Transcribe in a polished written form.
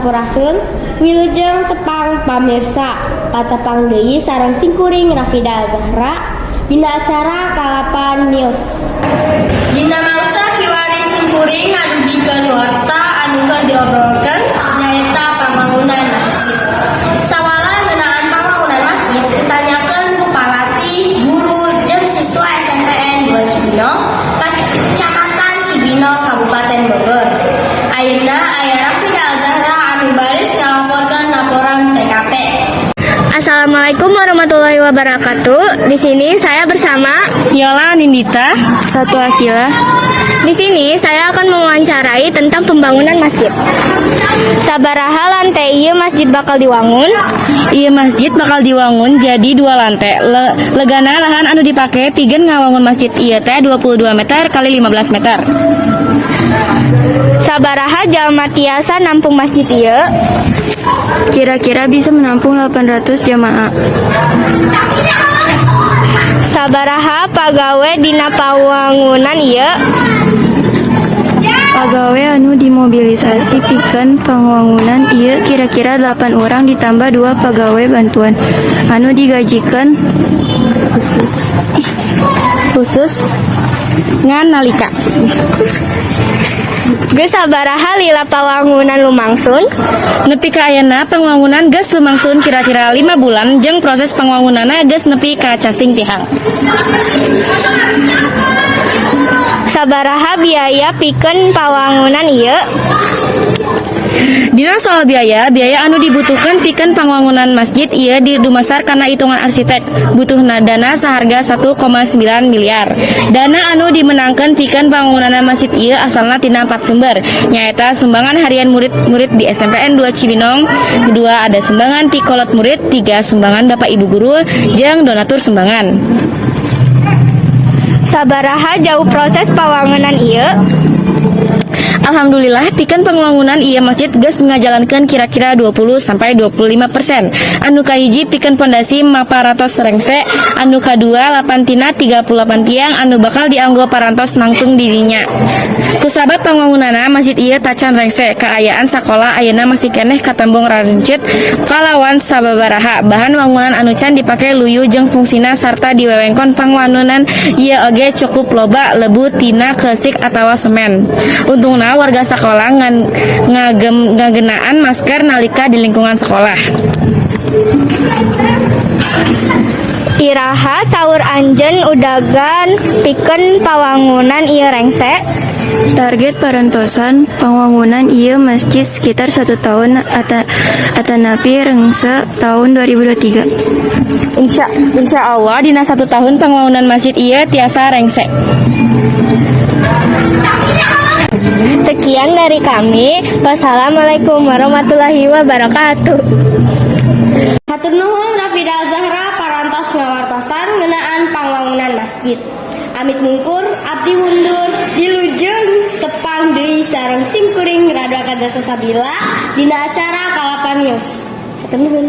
Sampurasun, wilujeng tepang pamirsa, patepang deui sareng simkuring Rafida Zahra dina acara Kalapan News. Dina mangsa kiwari simkuring ngadugikeun warta anu keur diobrolkeun, nyaeta pambangunan masjid. Sawala ngeunaan pambangunan masjid ditanyakeun ku palatih, guru, jeung siswa SMPN 2 Cibinong, Kecamatan Cibinong, Kabupaten Bogor. Ayeuna aya Rafida Zahra anu baris ngalaporkeun laporan TKP. Assalamualaikum warahmatullahi wabarakatuh. Di sini saya bersama Viola Nindita. Satu Akila. Di sini saya akan mewawancarai tentang pembangunan masjid. Sabaraha lantai ieu masjid bakal diwangun? Ieu masjid bakal diwangun jadi dua lantai. Legana lahan anu dipake pikeun ngawangun masjid ieu teh 22 meter kali 15 meter. Sabaraha jalma tiasa nampung masjid ieu? Kira-kira bisa menampung 800 jamaah. Sabaraha pagawe dina pawangunan ieu? Pagawe anu dimobilisasi pikeun pangwangunan ieu kira-kira 8 orang ditambah 2 pagawe bantuan anu digajikan khusus. Khusus ngan nalika. Geus sabaraha lila pawangunan lumangsun? Nepi ka ayeuna pangwangunan geus lumangsun kira-kira 5 bulan jeung proses pangwangunanna geus nepi ka casting tihang. Sabaraha biaya pikeun pawangunan ieu? Dina soal biaya, biaya anu dibutuhkan pikeun pangwangunan masjid ieu di dumasar kana hitungan arsitek butuhna dana saharga 1,9 miliar. Dana anu dimenangkeun pikeun pangwangunan masjid ieu asalna tina empat sumber, nyaeta sumbangan harian murid-murid di SMPN 2 Cibinong, kedua ada sumbangan ti kolot murid, tiga sumbangan bapak ibu guru, jeung donatur sumbangan. Sabaraha jauh proses pawangunan ieu? Alhamdulillah, pikeun pangwangunan ieu masjid geus ngajalankeun kira-kira 20 sampai 25%. Anu kahiji pikeun pondasi maparatos rengse, anu kadua 8 tina 38 tiang anu bakal dianggo parantos nangtung didinya. Kusabab pangwangunana masjid ieu tacan rengse, kaayaan sakola ayeuna masih keneh katembong rarencet kalawan sababaraha bahan wangunan anu can dipake luyu jeung fungsina sarta di wewengkon pangwangunan ieu oge cukup loba lebu tina keusik atawa semen. Untungna warga sekolah ngan ngagenaan masker nalika di lingkungan sekolah. Iraha saur anjeun udagan pikeun pawangunan ieu rengse? Target parantosan pangwangunan ieu masjid sekitar satu tahun atanapi rengse tahun 2023. Insya Allah dina satu tahun pangwangunan masjid ieu tiasa rengse. Sekian dari kami. Wassalamualaikum warahmatullahi wabarakatuh. Hatur nuhun Rafida Zahra parantos ngawartosan ngeunaan pangwangunan masjid. Amit mungkur, abdi mundur, wilujeng tepang deui sareng simkuring Radwa Kaza Sabila dina acara Kalapan News. Hatur nuhun.